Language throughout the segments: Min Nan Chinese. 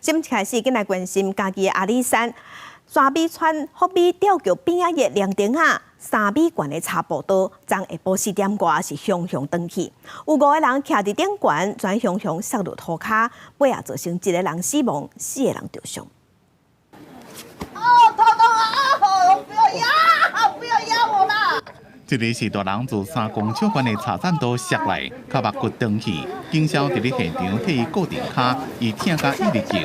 先開始，緊來關心嘉義的阿里山沙美村福美吊橋邊仔的涼亭仔，3米懸的柴步道，昨下晡4點外是雄雄斷去，有五個人徛佇頂懸，全雄雄摔落塗跤，尾仔造成一個人死亡，四個人著傷。哦，頭痛啊！不要壓，不要壓我啦！這裡是大人自3公尺懸的柴棧道摔來，跤目骨斷去，警消佇咧現場替伊固定跤，伊疼甲一直叫。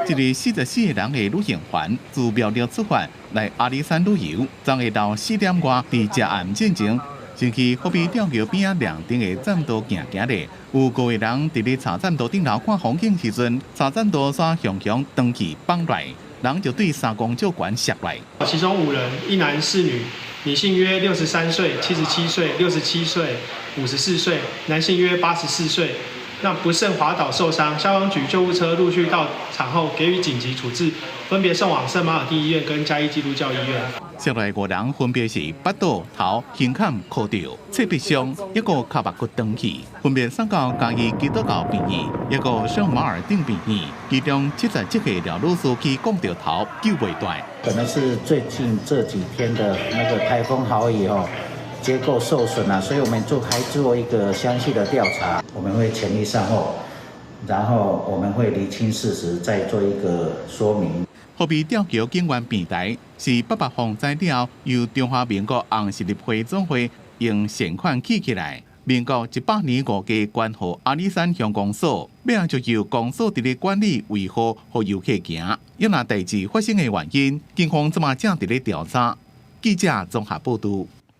這個44個人的旅行團自苗栗出發來阿里山旅遊，昨下晝4點外佇食暗進前，先去福美吊橋邊仔涼亭的棧道行行咧，有五個人佇咧柴棧道頂頭看風景時陣，柴棧道煞雄雄斷去放來，人就對3公尺懸摔來。其中五人，一男四女。女性約63歲、77歲、67歲、54歲，男性約84歲。那不慎滑倒受傷，消防局救護車陸續到場後給予緊急處置，分別送往聖馬爾定醫院跟嘉義基督教醫院。摔來五人分別是腹肚、頭、胸坎、箍著、側壁傷，一個跤目骨斷去，分別送到嘉義基督教病院，一個聖馬爾定病院。其中77歲廖女士去摃著頭救袂斷。可能是最近這幾天的那個颱風豪雨哦，結構受損啦，所以我們做還做一個詳細的調查，我們會全力善後，然後我們會釐清事實，再做一個說明。福美吊橋景觀平台是八八風災了後，由中華民國紅十字會總會用善款起起來。民國100年五月捐予阿里山鄉公所，尾仔就由公所佇咧管理維護，予遊客行。猶若代誌發生的原因，警方這馬正佇咧調查。記者綜合報道。